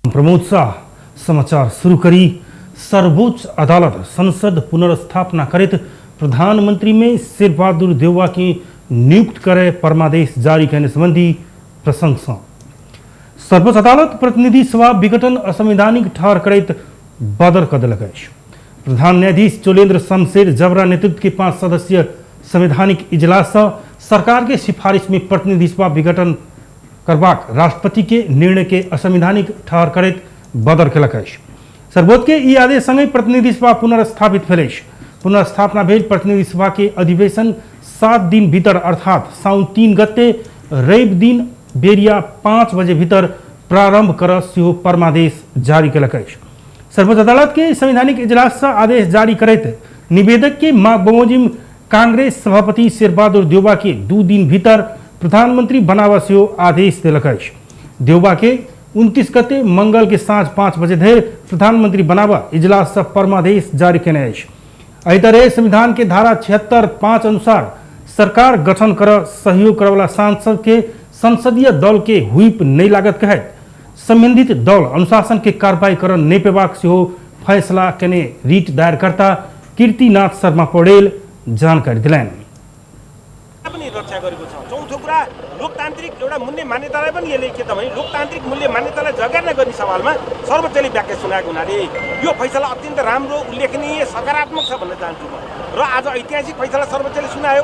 प्रमोद शाह समाचार शुरू करी। सर्वोच्च अदालत संसद पुनर्स्थापना करैत प्रधानमंत्री में शेरबहादुर देउवा के नियुक्त करे परमादेश जारी करने संबंधी प्रसंग। सर्वोच्च अदालत प्रतिनिधि सभा विघटन असंवैधानिक ठहर करैत बदर क देलक अछि। प्रधान न्यायाधीश चोलेन्द्र शमशेर जबरा नेतृत्व के 5 सदस्यीय संवैधानिक इजलास सरकार के सिफारिश में प्रतिनिधि सभा विघटन करबाक राष्ट्रपति के निर्णय के असंवैधानिक ठहर करैत बदर केलक अछि। सर्वोच्च के ई आदेश संगे प्रतिनिधि सभा पुनर्स्थापित भेल अछि। पुनर्स्थापना भेल प्रतिनिधि सभा के अधिवेशन 7 दिन भीतर अर्थात साउन 3 गते रवि दिन बेरिया 5 बजे भीतर प्रारंभ कर सेहो परमादेश जारी केलक अछि। सर्वोच्च अदालत के संवैधानिक इजलास से आदेश जारी करैत निवेदक के मांग बमोजिम कांग्रेस सभापति शेरबहादुर देउवा के 2 दिन भीतर प्रधानमंत्री बनावा सेहो आदेश देलक अछि। देउवा के 29 गते मंगल के साँझ 5 बजे धरि प्रधानमंत्री बनावा इजलास से परमादेश जारी केने अछि। एहि तरह संविधान के धारा 76(5) अनुसार सरकार गठन कर सहयोग करवाला सांसद के संसदीय दल के हुइप नहीं लागत कहैत संबंधित दल अनुशासन के कार्रवाई कर नहीं पेबाक सेहो फैसला केने रिट दायरकर्ता कीर्तिनाथ शर्मा पौडेल जानकारी दिलनि। पनि रक्षा गरेको छ। चौथो कुरा लोकतान्त्रिक एउटा मूल्य मान्यतालाई पनि यसले के त भने लोकतान्त्रिक मूल्य मान्यतालाई जगेर्ना गर्ने सवालमा सर्वोच्चले व्याख्या सुनाएको हुनाले यो फैसला अत्यन्त राम्रो, उल्लेखनीय, सकारात्मक छ भन्न चाहन्छु म। र आज ऐतिहासिक फैसला सर्वोच्चले सुनायो।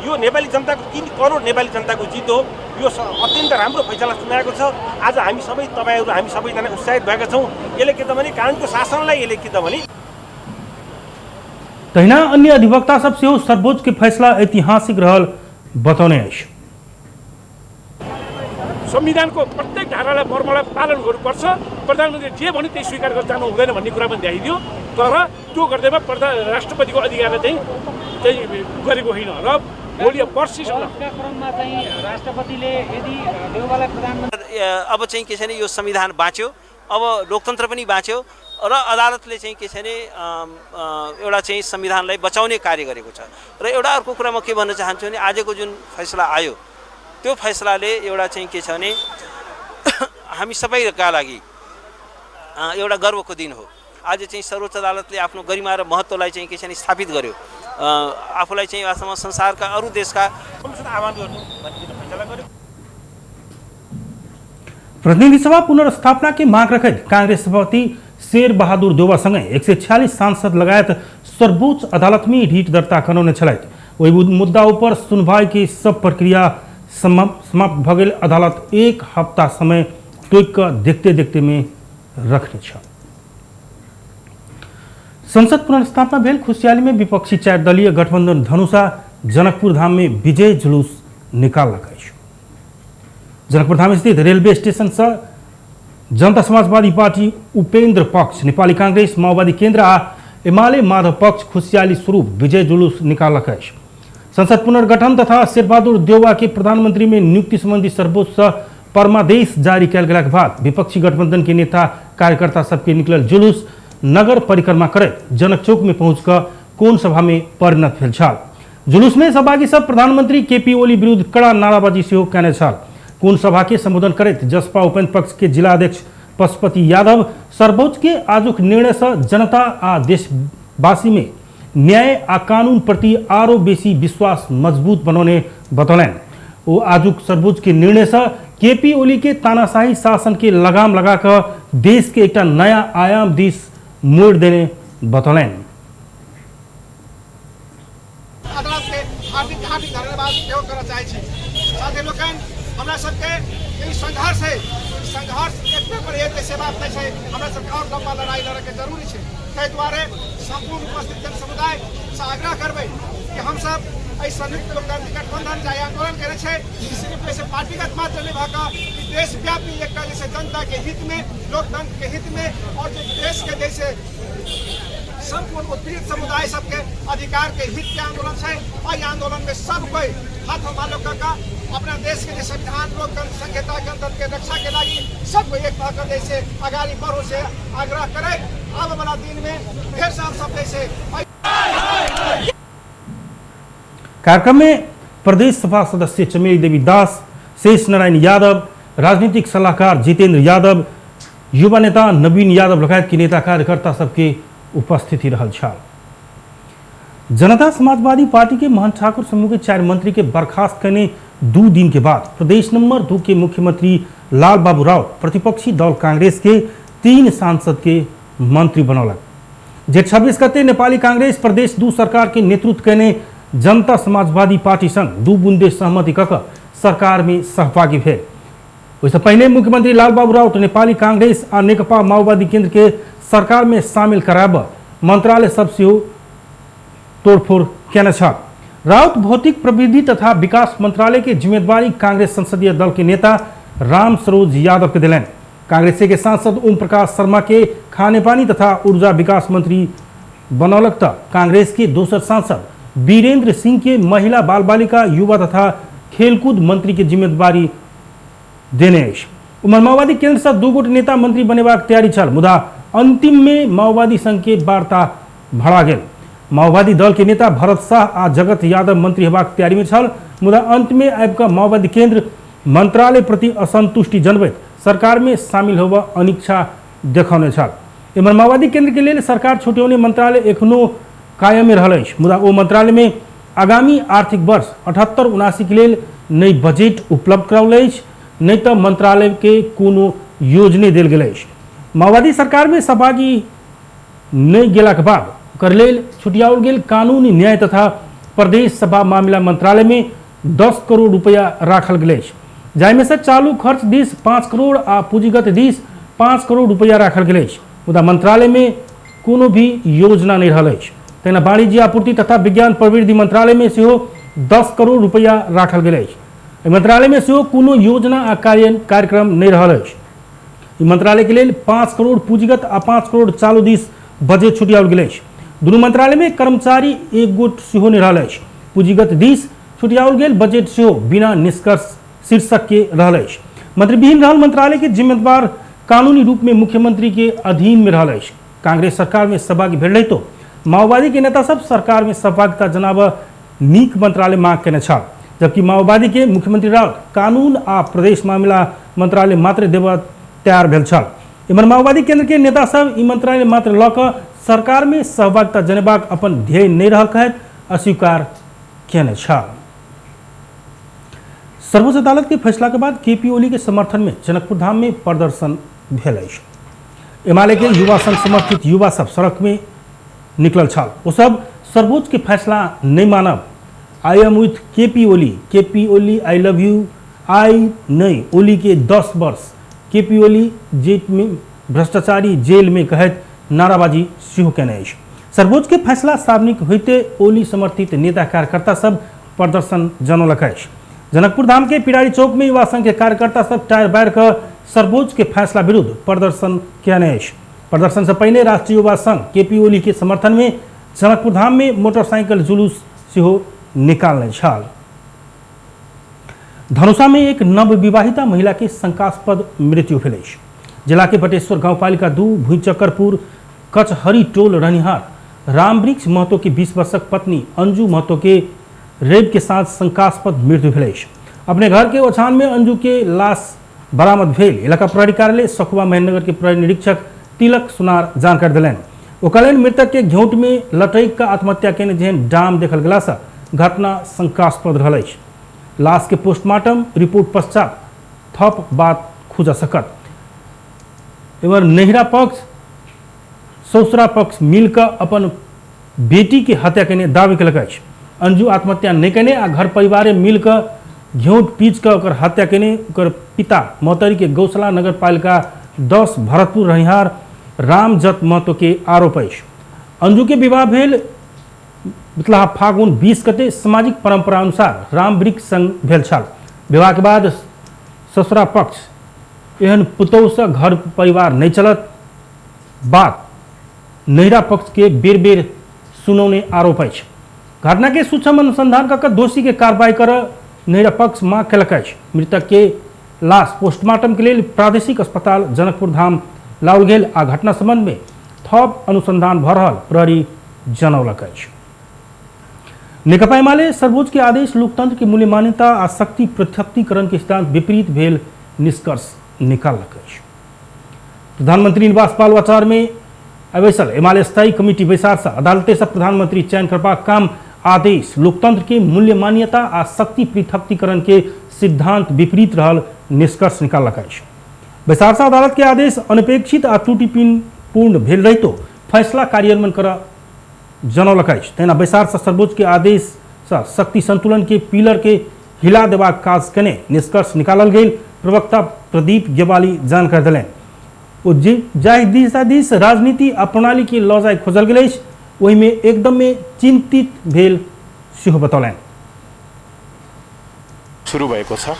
यो नेपाली जनताको 3 करोड नेपाली जनताको जित हो। यो अत्यन्त राम्रो फैसला सुनाएको छ। आज हामी सबै तपाईँहरू हामी सबैजना उत्साहित भएका छौँ। यसले के त भने कानुनको शासनलाई यसले के त भने तहिना अन्य अधिवक्ता सब सेहो सर्वोच्च के फैसला ऐतिहासिक रहल बतौने अछि। संविधानको प्रत्येक धारालाई मर्मलाई पालन गर्नुपर्छ। प्रधानमन्त्री जे भन्यो त्यही स्वीकार गरेर जानु हुँदैन भन्ने कुरा पनि ध्याइदियो। तर त्यो गर्दैमा राष्ट्रपतिको अधिकारलाई चाहिँ गरेको होइन र भोलि पर्सिसम्म क्रममा चाहिँ राष्ट्रपतिले यदि देउवालाई प्रधानमन्त्री अब चाहिँ के छ भने यो संविधान बाँच्यो, अब लोकतन्त्र पनि बाँच्यो र अदालतले चाहिँ के छ भने एउटा चाहिँ संविधानलाई बचाउने कार्य गरेको छ। र एउटा अर्को कुरा म के भन्न चाहन्छु भने आजको जुन फैसला आयो त्यो फैसलाले एउटा चाहिँ के छ भने हामी सबैका लागि एउटा गर्वको दिन हो। आज चाहिँ सर्वोच्च अदालतले आफ्नो गरिमा र महत्त्वलाई चाहिँ के छ भने स्थापित गर्यो। आफूलाई चाहिँ वास्तवमा संसारका अरू देशका आह्वान गर्नु भन्ने फैसला गर्यो। प्रतिनिधि सभा पुनर्स्थापना के माग रखैत कांग्रेस सभापति शेर बहादुर देउवा सँगै 146 सांसद लगायत सर्वोच्च अदालत में रिट दर्ता करौने छलथि। ओहि मुद्दा ऊपर सुनवाई के सब प्रक्रिया समाप्त भ गेल। अदालत 1 हफ्ता समय टोकि कऽ देखते देखते में रखने छल। संसद पुनर्स्थापना भेल खुशहाली में विपक्षी 4 दलीय गठबंधन धनुषा जनकपुर धाम में विजय जुलूस निकाललक अछि। जनकपुर धाम स्थित रेलवे स्टेशन से जनता समाजवादी पार्टी उपेंद्र पक्ष, नेपाली कांग्रेस, माओवादी केंद्र आ एमाले माधव पक्ष खुशहाली स्वरूप विजय जुलूस निकाललक अछि। संसद पुनर्गठन तथा शेरबहादुर देउवा के प्रधानमंत्री में नियुक्ति संबंधी सर्वोच्च परमादेश जारी कयल गेलाक बाद विपक्षी गठबंधन के नेता कार्यकर्ता सबके निकलल जुलूस नगर परिक्रमा करैत जनक चौक में पहुंचकर कोण सभा में परिणत भेल छल। जुलूस में सहभागी सब प्रधानमंत्री केपी ओली विरुद्ध कड़ा नाराबाजी सेहो कयने छल। कोण सभा के संबोधन करैत जसपा उपेंद्र पक्ष के जिला अध्यक्ष पशुपति यादव सर्वोच्च के आजुक निर्णय से जनता आ देशवासी में न्याय आ कानून प्रति आरो बेसी विश्वास मजबूत बनौने बतौलनि। ओ आजुक सर्वोच्च के निर्णय से केपी ओली के तानाशाही शासन के लगाम लगाकर देश के एक नया आयाम दिस मोड़ देने बतौलनि। अदालत के हार्दिक हार्दिक धन्यवाद सेहो करऽ चाहै छी। साथी लोकनि, हमरा सबके ई संघर्ष है, संघर्ष एतबे पर हेतै से बात नहि छै। हमरा सबके और लम्बा लड़ाई लड़ैके जरूरी छै। ताहि दुआरे सम्पूर्ण उपस्थित जन समुदाय से आग्रह करबै कि हमसब एहि संयुक्त लोकतांत्रिक गठबंधन जे आंदोलन करै छै, सिर्फ एहिसँ पार्टीगत मात्र नहि भऽ कऽ देशव्यापी एकटा जे छै जनता के हित में, लोकतंत्र के हित में और जे देश के जैसे सम्पूर्ण उत्पीड़ित समुदाय सबके अधिकार के हित के आंदोलन है। एहि आंदोलन में सब कोई हाथ हमालो कऽ अपना देश के संविधान, लोकतंत्र, संहिता, गणतंत्र के रक्षा के लागि सब कोई एक भऽ जैसे अगाडि बढ़ो से आग्रह करे। आबे वाला दिन में फेर से हम सब जैसे कार्यक्रम में प्रदेश सभा सदस्य चमेली देवी दास, शेष नारायण यादव, राजनीतिक सलाहकार जितेन्द्र यादव, युवा नेता नवीन यादव लगायत के नेता कार्यकर्ता सबके उपस्थिति रहल छल। जनता समाजवादी पार्टी के मोहन ठाकुर समूह के 4 मंत्री के बर्खास्त करने 2 दिन के बाद प्रदेश नंबर 2 के मुख्यमंत्री लाल बाबू राउत प्रतिपक्षी दल कांग्रेस के 3 सांसद के मंत्री बनौलक। जेठ 26 गते नेपाली कांग्रेस प्रदेश 2 सरकार के नेतृत्व करने जनता समाजवादी पार्टी संग 2 बुंदे सहमति कक सरकार में सहभागी भेल। ओहिसँ पहिने मुख्यमंत्री लालबाबू राउत नेपाली कांग्रेस आ नेकपा माओवादी केंद्र के सरकार में शामिल कराब मंत्रालय सब सेहो तोड़फोड़ केने छल। राउत भौतिक प्रविधि तथा विकास मंत्रालय के जिम्मेदारी कांग्रेस संसदीय दल के नेता राम सरोज यादव के दिलनि। कांग्रेस के सांसद ओम प्रकाश शर्मा के खानेपानी तथा ऊर्जा विकास मंत्री बनौलक त कांग्रेस के दोसर सांसद वीरेंद्र सिंह के महिला बाल बालिका युवा तथा खेलकूद मंत्री के जिम्मेदारी देने अछि। उम्हर माओवादी केंद्र से 2 गोट नेता मंत्री बनेबाक तैयारी छल, मुदा अंतिम में माओवादी संघ के वार्ता भड़ा गेल। माओवादी दल के नेता भरत शाह आ जगत यादव मंत्री हेबाक तैयारी में छल, मुदा अंत में आबि कऽ माओवादी केंद्र मंत्रालय प्रति असंतुष्टि जनबैत सरकार में शामिल होबऽ अनिच्छा देखौने छल। एम्हर माओवादी केंद्र के लेल सरकार छुट्यौने मंत्रालय एखनो कायमे रहल अछि, मुदा ओ मंत्रालय में आगामी आर्थिक वर्ष 78-79 के लेल नहि बजट उपलब्ध कराओल अछि, नहि तऽ मंत्रालय के कोनो योजने देल गेल अछि। माओवादी सरकार में सहभागी नहि गेलाक बाद ओकर लेल छुटियाओल गेल कानूनी न्याय तथा प्रदेश सभा मामिला मंत्रालय में 10 करोड़ रुपया राखल गेल अछि, जाहिमे से चालू खर्च दिस 5 करोड़ आ पूंजीगत दिस 5 करोड़ रुपया राखल गेल अछि। मुदा मंत्रालय में कोनो भी योजना नहि रहल अछि। तहिना वाणिज्य आपूर्ति तथा विज्ञान प्रवृद्धि मंत्रालय में सेहो 10 करोड़ रुपया राखल गेल अछि। एहि मंत्रालय में सेहो कोनो योजना आ कार्यक्रम नहि रहल अछि। ई मंत्रालय के लेल 5 करोड़ पूंजीगत आ 5 करोड़ चालू दिस बजट छुटियाओल गेल अछि। दुनू मंत्रालय में कर्मचारी एक गोट सेहो नहि रहल अछि। पूंजीगत दिस छुटियाओल गेल बजट सेहो बिना निष्कर्ष शीर्षक के रहल अछि। मंत्रीविहीन रहल मंत्रालय के जिम्मेदार कानूनी रूप में मुख्यमंत्री के अधीन में रहल अछि। कांग्रेस सरकार में सहभागी भेल रहितो माओवादी के नेता सब सरकार में सहभागिता जनाब नीक मंत्रालय मांग केने छल, जबकि माओवादी के मुख्यमंत्री राउत कानून आ प्रदेश मामिला मंत्रालय मात्र देबऽ तैयार भेल छल। एम्हर माओवादी केंद्र के नेता सब ई मंत्रालय मात्र लऽ कऽ सरकार में सहभागिता जनेबाक अपन ध्येय नहि रहल कहैत अस्वीकार केने छल। सर्वोच्च अदालत के फैसला के बाद केपी ओली के समर्थन में जनकपुर धाम में प्रदर्शन भेल अछि। एमाले के युवा संघ समर्थित युवा सब सड़क में निकलल छल। ओ सब सर्वोच्च के फैसला नहीं मानब, I am with KP Oli, KP Oli I love you, I नहीं ओली के 10 वर्ष केपी ओली जेल में भ्रष्टाचारी जेल में कहैत नाराबाजी सेहो केने अछि। सर्वोच्च के फैसला सार्वजनिक होइते ओली समर्थित नेता कार्यकर्ता सब प्रदर्शन जनौलक अछि। जनकपुर धाम के पिरारी चौक में युवा संघ के कार्यकर्ता सब टायर बारि कऽ सर्वोच्च के फैसला विरुद्ध प्रदर्शन केने अछि। प्रदर्शन से पहिने राष्ट्रीय युवा संघ केपी ओली के समर्थन में जनकपुर धाम में मोटरसाइकिल जुलूस सेहो निकालने छल। धनुषा में एक नवविवाहिता महिला के शंकास्पद मृत्यु भेल अछि। जिला के बटेश्वर गाउँपालिका 2 भुईचक्करपुर कचहरी टोल रहनिहार रामवृक्ष महतो के 20 वर्षक पत्नी अंजू महतो के रेप के साथ शंकास्पद मृत्यु भेल अछि। अपने घर के ओछान में अंजू के लाश बरामद भेल इलाका प्रहरी कार्यालय सखुआ महेंद्रनगर के प्रहरी निरीक्षक तिलक सुनार जानकारी दिलनि। ओ कहलनि मृतक के घेंट में लटकि कऽ आत्महत्या केने जेहन डाम देखल गेला से घटना शंकास्पद रहल अछि। लाश के पोस्टमार्टम रिपोर्ट पश्चात थप बात खुजा सकत। एवं नहिरा पक्ष ससुरा पक्ष मिलकर अपन बेटी के हत्या केने दावी केलक अछि। अंजू आत्महत्या नहि केने आ घर परिवारे मिलकर घेंट पीच कऽ ओकर हत्या केने ओकर पिता मौतरी के गौशाला नगरपालिका 10 भरतपुर रहनिहार रामजत महतो के आरोप अछि। अंजू के विवाह भेल बितला फागुन 20 गते सामाजिक परंपरा अनुसार रामवृक्ष संग भेल छल। विवाह के बाद ससुरा पक्ष एहन पुतोहसँ घर परिवार नहीं चलत बात नहिरा पक्ष के बेर बेर सुनौने आरोप अछि। घटना के सूक्ष्म अनुसंधान कऽ दोषी के कार्रवाई कर नहिरा पक्ष मांग केलक अछि। मृतक के लाश पोस्टमार्टम के लेल प्रादेशिक अस्पताल जनकपुर धाम लाओल गेल आ घटना संबंध में थप अनुसंधान भऽ रहल प्रहरी जनौलक अछि। नेकपा एमाले सर्वोच्च के आदेश लोकतंत्र के मूल्य मान्यता आ शक्ति पृथक्तीकरण के सिद्धांत विपरीत भेल निष्कर्ष निकाललक अछि। प्रधानमंत्री निवास बालुवाटार में बैसल एमाले स्थायी कमिटी बैसार से अदालते से प्रधानमंत्री चयन करबाक काम आदेश लोकतंत्र के मूल्य मान्यता आ शक्ति पृथक्तीकरण के सिद्धांत विपरीत रहल निष्कर्ष निकाललक अछि। बैसार से अदालत के आदेश अनपेक्षित आ त्रुटिपूर्ण भेल रहितो फैसला कार्यान्वयन कर जनौलक अछि। तहिना बैसार से सर्वोच्च के आदेश से शक्ति संतुलन के पिलर के हिला देबाक काज केने निष्कर्ष निकालल गेल प्रवक्ता प्रदीप गेवाली जानकारी देलनि। ओ जाहि दिशा दिस राजनीति आ प्रणाली के लऽ जाय खोजल गेल अछि ओहिमे एकदमे चिंतित भेल सेहो बतौलनि। सुरु भएको छ।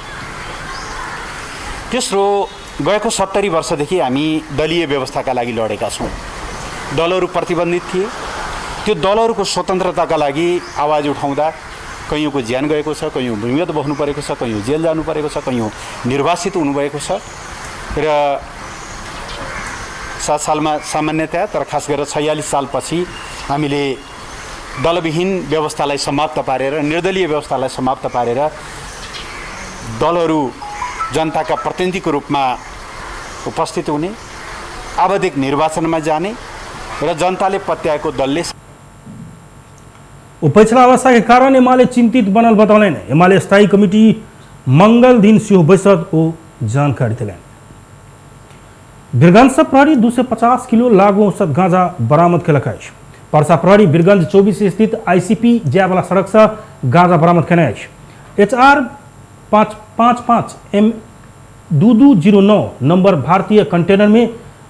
तेस्रो, गएको 70 वर्षदेखि हामी दलीय व्यवस्थाका लागि लडेका छौँ। दलहरू प्रतिबन्धित थिए, त्यो दलहरूको स्वतन्त्रताका लागि आवाज उठाउँदा कैयौँको ज्यान गएको छ, कैयौँ भूमिगत बस्नु परेको छ, कैयौँ जेल जानु परेको छ, कैयौँ निर्वासित हुनुभएको छ। र 7 सालमा सामान्यतया, तर खास गरेर 46 सालपछि हामीले दलविहीन व्यवस्थालाई समाप्त पारेर, निर्दलीय व्यवस्थालाई समाप्त पारेर दलहरू जनताका प्रतिनिधिको रूपमा उपस्थित हुने, आवधिक निर्वाचनमा जाने र जनताले पत्याएको दलले ओ पछिला अवस्था के कारण एमाले चिंतित बनल बतौलनि। एमाले स्थायी कमिटी मंगल दिन सेहो बैसत ओ जानकारी देलनि। वीरगंज से प्रहरी 250 किलो लागू औषध गांजा बरामद केलक अछि। परसा प्रहरी वीरगंज 24 स्थित आईसीपी जायवाला सड़क से गांजा बरामद केने अछि। HR 555 M 2209 number भारतीय कंटेनर में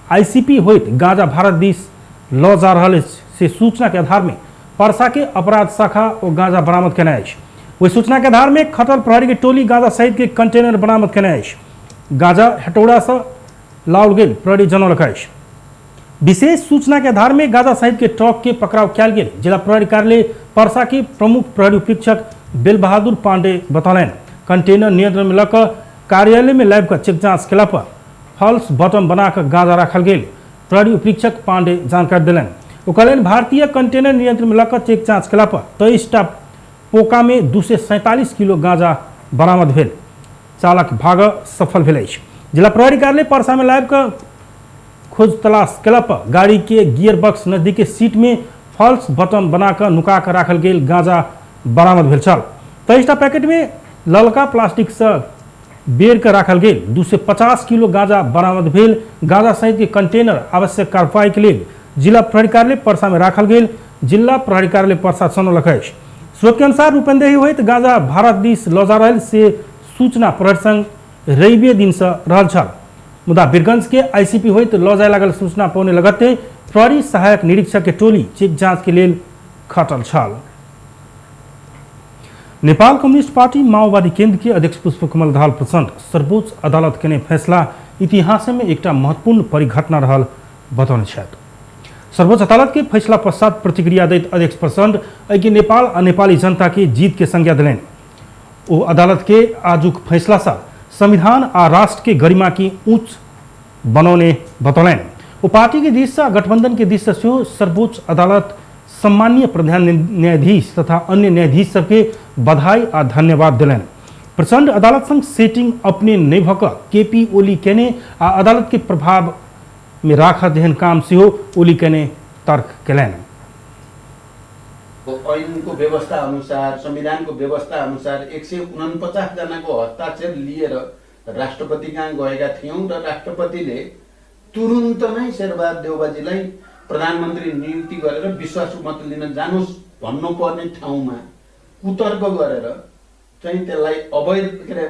आईसीपी होइत गांजा भारत दिस लऽ जा रहल अछि से सूचना के आधार में परसा के अपराध शाखा और गांजा बरामद केने अछि। ओहि सूचना के आधार में खटल प्रहरी के टोली गांजा सहित के कंटेनर बरामद केने अछि। गांजा हेटौड़ा से लाओल गेल प्रहरी जनौलक अछि। विशेष सूचना के आधार में गांजा सहित के ट्रक के पकड़ाव कयल गेल जिला प्रहरी कार्यालय परसा के प्रमुख प्रहरी उपरीक्षक बेलबहादुर पांडे बतौलनि। कंटेनर नियंत्रण में लऽ कऽ कार्यालय में लाबि कऽ चेक जाँच केला पर फॉल्स बटन बना कऽ गांजा राखल गेल प्रहरी उपरीक्षक पांडे जानकारी देलनि। ओ कहलनि भारतीय कंटेनर नियंत्रण में लऽ कऽ चेक जाँच केला पर 23टा पोका में 247 किलो गांजा बरामद भेल। चालक भाग सफल भेल अछि। जिला प्रहरी कार्यालय परसा में लाबि कऽ खोज तलाश केला पर गाड़ी के गियर बॉक्स नजदीक सीट में फॉल्स बटन बना कऽ नुका कऽ राखल गेल गांजा बरामद भेल छल। 23टा पैकेट में ललका प्लास्टिक से बेर के राखल गेल 250 किलो गांजा बरामद भेल। गांजा सहित के कंटेनर आवश्यक कार्रवाई के लेल जिला प्रहरी कार्यालय परसा में राखल गेल जिला प्रहरी कार्यालय परसा जनौलक अछि। स्रोत के अनुसार रूपन्देही होइत गांजा भारत दिस लऽ जा रहल से सूचना प्रहरी संग रविए दिन से रहल छल, मुदा वीरगंज के आईसीपी होइत लऽ जाय लागल सूचना पौने लगते प्रहरी सहायक निरीक्षक के टोली चेक जांच के लेल खटल छल। नेपाल कम्युनिस्ट पार्टी माओवादी केंद्र के अध्यक्ष पुष्पकमल दाहाल प्रचण्ड सर्वोच्च अदालत केने फैसला इतिहास में एकटा महत्वपूर्ण परिघटना रहल बतौने छथि। सर्वोच्च अदालत के फैसला पश्चात प्रतिक्रिया दैत अध्यक्ष प्रचण्ड एहि नेपाल आ नेपाली जनता के जीत के संज्ञा देलनि। ओ अदालत के आजुक फैसला से संविधान आ राष्ट्र के गरिमा के ऊंच बनौने बतौलनि। ओ पार्टी के दिस से गठबंधन के दिस से सेहो सर्वोच्च अदालत सम्माननीय प्रधान न्यायाधीश तथा अन्य न्यायाधीश सबके बधाई आ धन्यवाद देलनि। प्रचण्ड अदालत संग सेटिंग अपने नहि भऽ कऽ केपी ओली केने आ अदालत के प्रभाव में राखऽ जेहन काम सेहो ओली केने तर्क केलनि। ऐनको व्यवस्था अनुसार, संविधानको व्यवस्था अनुसार 149 जनाको हस्ताक्षर लिएर राष्ट्रपति कहाँ गएका थियौँ र राष्ट्रपतिले तुरुन्त नै शेरबहादुर देउवाजीलाई प्रधानमन्त्री नियुक्ति गरेर विश्वासको मत लिन जानुहोस् भन्नुपर्ने ठाउँमा कुतर्क गरेर चाहिँ त्यसलाई अवैध के अरे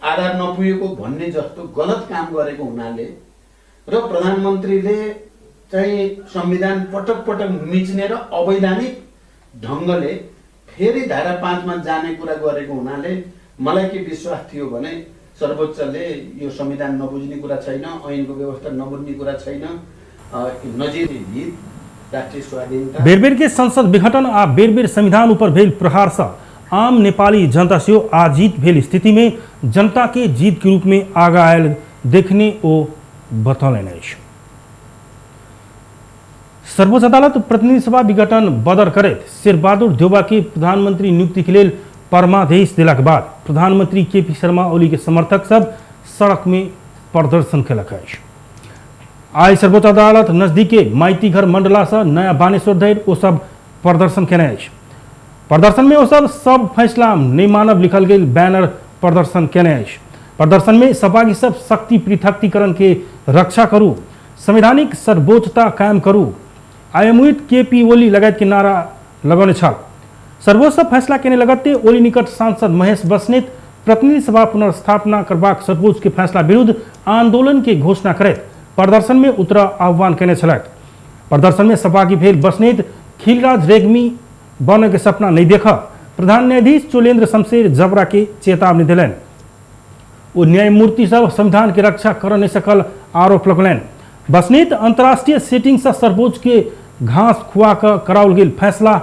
आधार नपुगेको भन्ने जस्तो गलत काम गरेको हुनाले र प्रधानमन्त्रीले चाहिँ संविधान पटक पटक मिच्ने र अवैधानिक ढङ्गले फेरि धारा 5 मा जाने कुरा गरेको हुनाले मलाई के विश्वास थियो भने सर्वोच्चले यो संविधान नबुझ्ने कुरा छैन, ऐनको व्यवस्था नबुझ्ने कुरा छैन, नजिर हित राष्ट्रिय स्वाधीनता। बेर बेर के संसद विघटन आ बेर बेर संविधान ऊपर भेल प्रहार से आम नेपाली जनता सेहो आजीत भेल स्थिति में जनता के जीत के रूप में आगा आयल देखने ओ बतौलनि अछि। सर्वोच्च अदालत प्रतिनिधि सभा विघटन बदर करैत शेरबहादुर देउवा के प्रधानमंत्री नियुक्ति के लेल परमादेश देलाक बाद प्रधानमंत्री केपी शर्मा ओली के समर्थक सब सड़क में प्रदर्शन केलक अछि। आइ सर्वोच्च अदालत नजदीके माइतीघर मंडला से नया बानेश्वर धरि ओ सब प्रदर्शन केने अछि। प्रदर्शन में ओ सब फैसला नहि मानब लिखल गेल बैनर प्रदर्शन केने अछि। प्रदर्शन में सहभागी सब शक्ति पृथक्तीकरण के रक्षा करू, संवैधानिक सर्वोच्चता कायम करू, आयमुइत केपी ओली लगायत के नारा लगौने छल। सर्वोच्च फैसला केने लगते ओली निकट सांसद महेश बस्नेत प्रतिनिधि सभा पुनर्स्थापना करबाक सर्वोच्च के फैसला विरुद्ध आंदोलन के घोषणा करैत प्रदर्शन में उतरा आह्वान केने छलथि। प्रदर्शन में सहभागी भेल बस्नेत खिलराज रेग्मी बने के सपना नहीं देख प्रधान न्यायाधीश चोलेन्द्र शमशेर जबरा के चेतावनी दिलनि। ओ न्यायमूर्ति सब संविधान के रक्षा कर नहीं सकल आरोप लगौलनि। बस्नेत अंतर्राष्ट्रीय सेटिंग से सर्वोच्च के घास खुआ कऽ कराओल गेल फैसला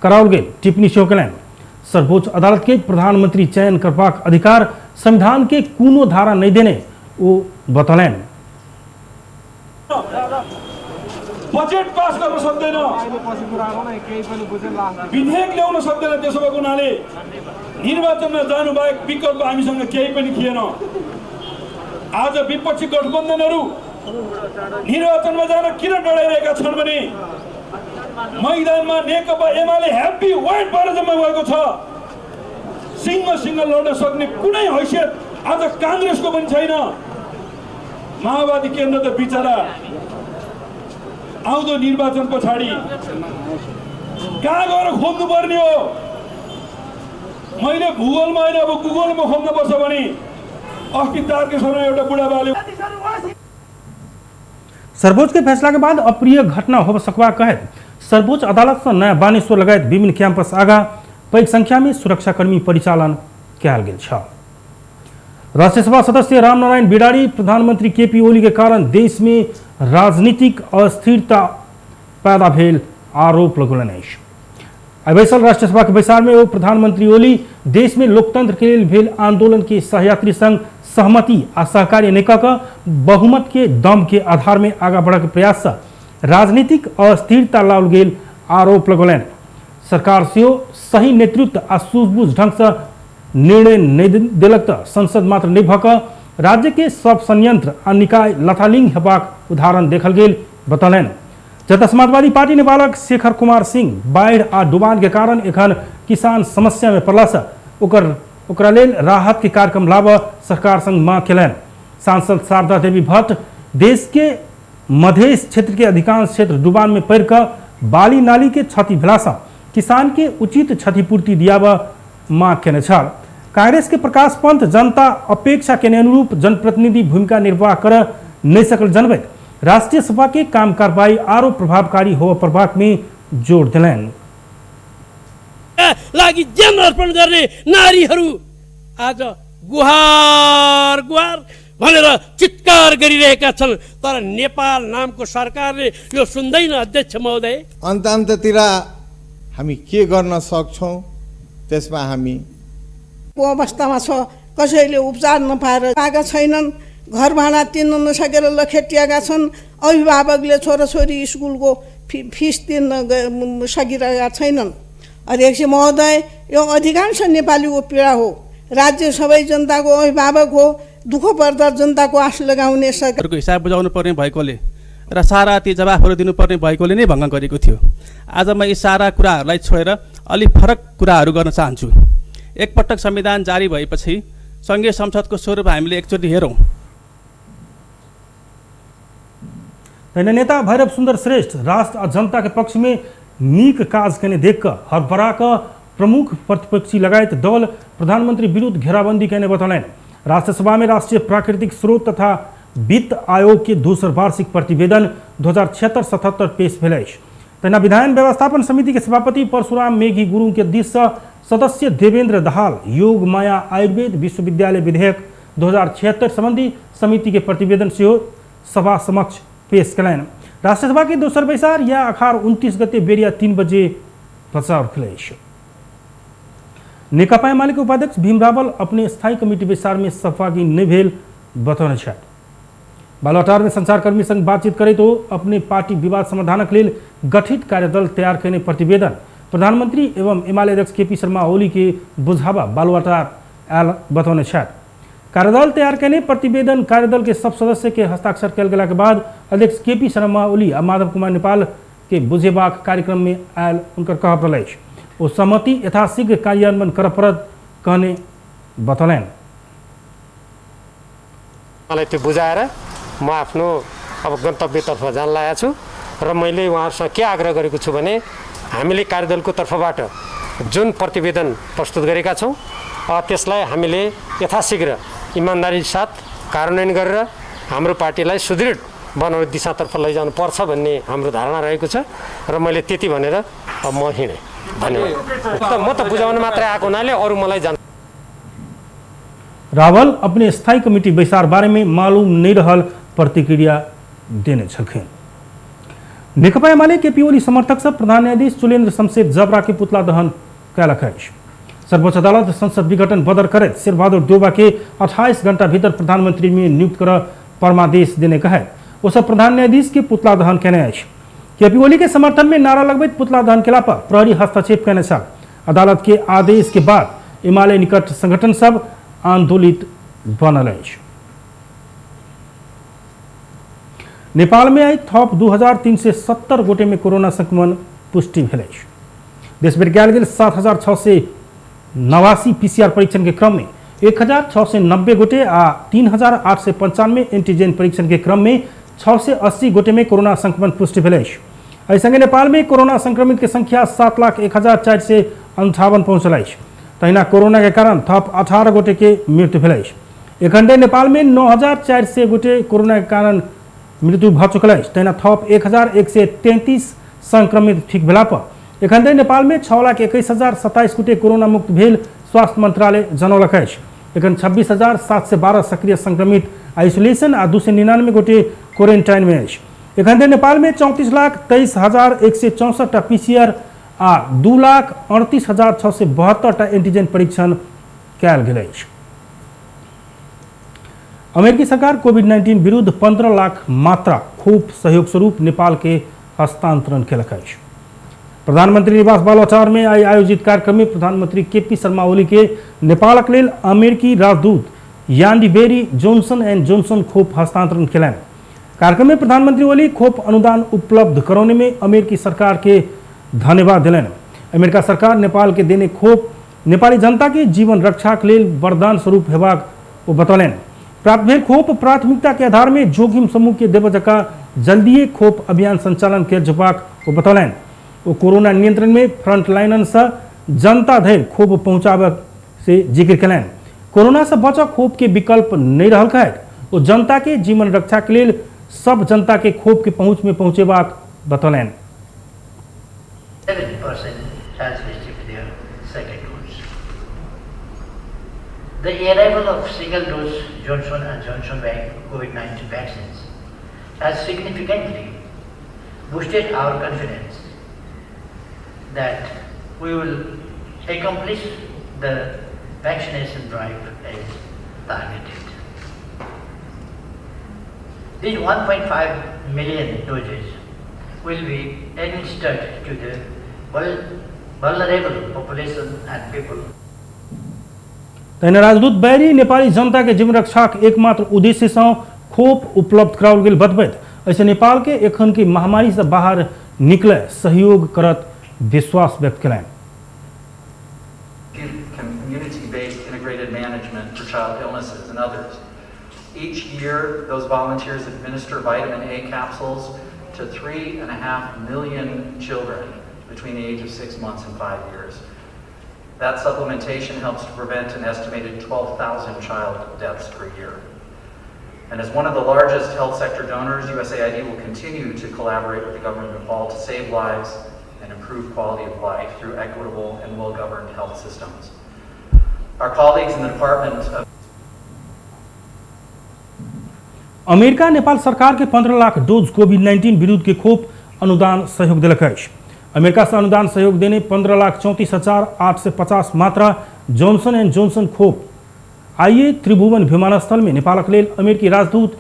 कराओल गेल टिप्पणी सेहो केलनि। सर्वोच्च अदालत के प्रधानमंत्री चयन करबाक अधिकार संविधान के कोनो धारा नहीं देने ओ बतौलनि। बजेट पास गर्न सक्दैन, विधेयक ल्याउन सक्दैन, त्यसो भएको हुनाले निर्वाचनमा जानु बाहेक विकल्प हामीसँग केही पनि थिएन। आज विपक्षी गठबन्धनहरू निर्वाचनमा जान किन डराइरहेका छन् भने मैदानमा नेकपा एमाले ह्याप्पी वाइट भएर जम्मा भएको छ। सिंहसँग लड्न सक्ने कुनै हैसियत आज काङ्ग्रेसको पनि छैन। माओवादी केन्द्र त बिचरा आउँदो निर्वाचन पछाडि कहाँ गएर खोज्नु पर्ने हो? मैले भूगोलमा होइन अब गुगलमा खोज्नुपर्छ भने अस्ति तारकेश्वरमा एउटा बुढा बाले। सर्वोच्च के फैसला के बाद अप्रिय घटना हो सकबा कहैत सर्वोच्च अदालत से नया बानेश्वर लगायत विभिन्न कैंपस आगा पैघ संख्या में सुरक्षाकर्मी परिचालन कयल गेल छल। राज्यसभा सदस्य रामनारायण बिराड़ी प्रधानमंत्री केपी ओली के कारण देश में राजनीतिक अस्थिरता पैदा भेल आरोप लगौलनि अछि। आइ बैसल राष्ट्रसभा के बैसार में ओ प्रधानमंत्री ओली देश में लोकतंत्र के लेल भेल आंदोलन के सहयात्री संग सहमति आ सहकार्य नहि कऽ कऽ बहुमत के दम के आधार में आगा बढ़े के प्रयास से राजनीतिक अस्थिरता लाओल गेल आरोप लगौलनि। सरकार सेहो सही नेतृत्व आ सूझबूझ ढंग से निर्णय नहीं देलक तऽ संसद मात्र नहि भऽ कऽ राज्य के सब संयंत्र आ निकाय लथालिंग हेबाक उदाहरण देखल गेल बतौलनि। जतऽ समाजवादी पार्टी नेपालक शेखर कुमार सिंह बाढ़ि आ डुबान के कारण एखन किसान समस्या में पड़लासँ ओकरा लेल राहत के कार्यक्रम लाबऽ सरकार संग मांग केलनि। सांसद शारदा देवी भट्ट देश के मधेश क्षेत्र के अधिकांश क्षेत्र डुबान में पड़ि कऽ बाली नाली के क्षति भेलासँ किसान के उचित क्षतिपूर्ति दियाबऽ मांग केने छल। कांग्रेस के प्रकाश पंत जनता अपेक्षा के अनुरूप जनप्रतिनिधि भूमिका निर्वाह कर नहीं सकल जनबैत राष्ट्रीय सभा के काम कार्रवाई आरो प्रभावकारी होबय पड़बाक में जोर देलनि। लागि ज्यान अर्पण गर्ने नारीहरू आज गुहार गुहार भनेर चित्कार गरिरहेका छन्, तर नेपाल नामको सरकारले यो सुन्दैन। अध्यक्ष महोदय, अन्त अन्ततिर हामी के गर्न सक्छौँ त्यसमा हामी को अवस्थामा छ, कसैले उपचार नपाएर आएका छैनन्, घर भाडा तिर्न नसकेर लखेटिएका छन्, अभिभावकले छोराछोरी स्कुलको फिस तिर्न सकिरहेका छैनन्। अध्यक्ष महोदय, यो अधिकांश नेपालीको पीडा हो। राज्य सबै जनताको अभिभावक हो, दुःख पर्दा जनताको आश लगाउने सरकारको हिसाब बुझाउनु पर्ने भएकोले र सारा ती जवाफहरू दिनुपर्ने भएकोले नै भङ्ग गरेको थियो। आज म यी सारा कुराहरूलाई छोडेर अलि फरक कुराहरू गर्न चाहन्छु। एकपटक संविधान जारी भएपछि सङ्घीय संसदको स्वरूप हामीले एकचोटि हेरौँ। तहिना नेता भैरव सुन्दर श्रेष्ठ राष्ट्र आ जनता के पक्ष में नीक काज केने देख कऽ हड़बड़ा कऽ प्रमुख प्रतिपक्षी लगायत दल प्रधानमंत्री विरुद्ध घेराबंदी केने बतौलनि। राष्ट्रसभा में राष्ट्रीय प्राकृतिक स्रोत तथा वित्त आयोग के दोसर वार्षिक प्रतिवेदन 2076-77 पेश भेल अछि। तहिना विधायन व्यवस्थापन समिति के सभापति परशुराम मेघी गुरुङ के दिस सँ सदस्य देवेंद्र दहाल योग माया आयुर्वेद विश्वविद्यालय विधेयक 2076 संबंधी समिति के प्रतिवेदन सेहो सभा समक्ष पेश कयलनि। राष्ट्रसभा के दोसर बैसार या अखार 29 गते बेरिया 3 बजे बचाव अछि। नेकपा एमाले के उपाध्यक्ष भीम रावल अपने स्थायी कमिटी बैसार में सहभागी नहीं भेल बतौने छथि। बालुवाटार में संचारकर्मी संग बातचीत करैत ओ अपने पार्टी विवाद समाधानक लेल गठित कार्यदल तैयार कयने प्रतिवेदन प्रधानमंत्री एवं एमाले अध्यक्ष केपी शर्मा ओली के बुझावा बालुवाटार आयल बतौने छथि। कार्यदल तैयार कयने प्रतिवेदन कार्यदल के सब सदस्य के हस्ताक्षर कयल गेला के बाद अध्यक्ष केपी शर्मा ओली आ माधव कुमार नेपाल के बुझेबाक कार्यक्रम में आयल उनकर कहब रहल अछि। ओ सहमति यथाशीघ्र कार्यान्वयन करऽ पड़त कहने बतौलनि। मलाई त्यो बुझाएर म आफ्नो अब गन्तव्यतर्फ जान लागेको छु र मैले उहाँहरूसँग के आग्रह गरेको छु भने हामीले कार्यदलको तर्फबाट जुन प्रतिवेदन प्रस्तुत गरेका छौँ त्यसलाई हामीले यथाशीघ्र इमान्दारी साथ कार्यान्वयन गरेर हाम्रो पार्टीलाई सुदृढ बनाउने दिशातर्फ लैजानुपर्छ भन्ने हाम्रो धारणा रहेको छ र मैले त्यति भनेर अब म हिँडेँ। धन्यवाद। म त बुझाउन मात्रै आएको हुनाले अरू मलाई जान। रावल अपने स्थायी कमिटी बैसार बारे में मालूम नहीं रहल प्रतिक्रिया देने छलखिन। नेकपा एमाले केपी ओली समर्थक सब प्रधान न्यायाधीश चुलेन्द्र शमशेर जबरा के पुतला दहन कयलक अछि। सर्वोच्च अदालत संसद विघटन बदर करैत शेरबहादुर देउवा के 28 घंटा भीतर प्रधानमंत्री में नियुक्त कर परमादेश देने कहे ओ सब प्रधान न्यायाधीश के पुतला दहन केने अछि। केपी ओली के समर्थन में नारा लगबैत पुतला दहन केला पर प्रहरी हस्तक्षेप केने छल। अदालत के आदेश के बाद एमाले निकट संगठन सब आंदोलित बनल अछि। नेपाल में आई थप 2370 गोटे में कोरोना संक्रमण पुष्टि भेल अछि। देशभरि कयल गेल 7689 पीसीआर परीक्षण के क्रम में 1690 गोटे आ 3895 एंटीजन परीक्षण के क्रम में 680 गोटे में कोरोना संक्रमण पुष्टि भेल अछि। एहि संगे नेपाल में कोरोना संक्रमित के संख्या 7,01,458 पहुँचल अछि। तहिना कोरोना के कारण थप 18 गोटे के मृत्यु भेल अछि। एखन धरि नेपाल में 9400 गोटे कोरोना के कारण मृत्यु भऽ चुकल अछि। तहिना थप 1133 संक्रमित ठीक भेला पर एखन धरि नेपाल में 6,21,027 गोटे कोरोना मुक्त भेल स्वास्थ्य मंत्रालय जनौलक अछि। एखन 26,712 सक्रिय संक्रमित आइसोलेशन आ 299 गोटे क्वारेंटाइन में अछि। एखन धरि नेपाल में 34,23,164 पीसीआर आ 2,38,672 टा एंटीजन परीक्षण कयल गेल अछि। अमेरिकी सरकार कोविड-19 विरुद्ध 15 लाख मात्रा खोप सहयोग स्वरूप नेपाल के हस्तांतरण केलक अछि। प्रधानमंत्री निवास बालुवाटार में आई आयोजित कार्यक्रम में प्रधानमंत्री केपी शर्मा ओली के नेपालक लेल अमेरिकी राजदूत यान्डी बेरी जॉनसन एंड जॉनसन खोप हस्तांतरण केलनि। कार्यक्रम में प्रधानमंत्री ओली खोप अनुदान उपलब्ध करौने में अमेरिकी सरकार के धन्यवाद दिलनि। अमेरिका सरकार नेपाल के देने खोप नेपाली जनता के जीवन रक्षा के लेल वरदान स्वरूप हेबाक ओ बतौलनि। प्राप्त भेल खोप प्राथमिकता के आधार में जोखिम समूह के देबऽ जकाँ जल्दिए खोप अभियान संचालन के जेबाक ओ बतौलनि। ओ कोरोना नियंत्रण में फ्रंटलाइनर से जनता धरि खोप पहुँचाबऽ से जिक्र कयलनि। कोरोना से बचऽ खोप के विकल्प नहीं रहल कहैत ओ जनता के जीवन रक्षा के लेल सब जनता के खोप के पहुँच में पहुँचेबाक बतौलनि। 7% has received their second dose. The arrival of single-dose Johnson & Johnson COVID-19 vaccines has significantly boosted our confidence that we will accomplish the vaccination drive as targeted. These 1.5 million doses will be administered to the vulnerable population and people. तहिना राजदूत बैरी नेपाली जनता के जीवन रक्षाक एकमात्र उद्देश्य से खोप उपलब्ध कराओल गेल बतबैत ऐसे नेपाल के एखन के महामारी से बाहर निकले सहयोग करत विश्वास व्यक्त कयलनि। Community-based integrated management for child illnesses and others. Each year, those volunteers administer vitamin A capsules to 3.5 million children between the age of 6 months and 5 years. That supplementation helps to prevent an estimated 12,000 child deaths per year. And as one of the largest health sector donors, USAID will continue to collaborate with the government of Nepal to save lives and improve quality of life through equitable and well-governed health systems. Our colleagues in the Department of America Nepal सरकार के 15 lakh dose कोविड-19 विरुद्ध के खोप अनुदान सहयोग देलक अछि। America से अनुदान सहयोग देने 15,34,850 मात्रा जॉनसन एंड जॉनसन खोप आइए त्रिभुवन विमानस्थल में नेपालक लेल अमेरिकी राजदूत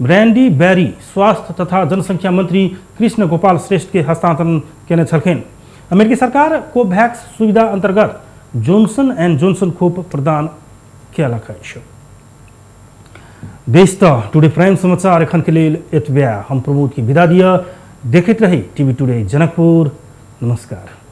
रैंडी बैरी स्वास्थ्य तथा जनसंख्या मंत्री कृष्ण गोपाल श्रेष्ठ के हस्तांतरण केने छलखिन। अमेरिकी सरकार कोवैक्स सुविधा अंतर्गत जोनसन एंड जोनसन खोप प्रदान केलक अछि। बेस त टुडे प्राइम समाचार एखन के लेल एतबे। हम प्रमोद के विदा दिअ। देखैत रही टीवी टुडे जनकपुर। नमस्कार।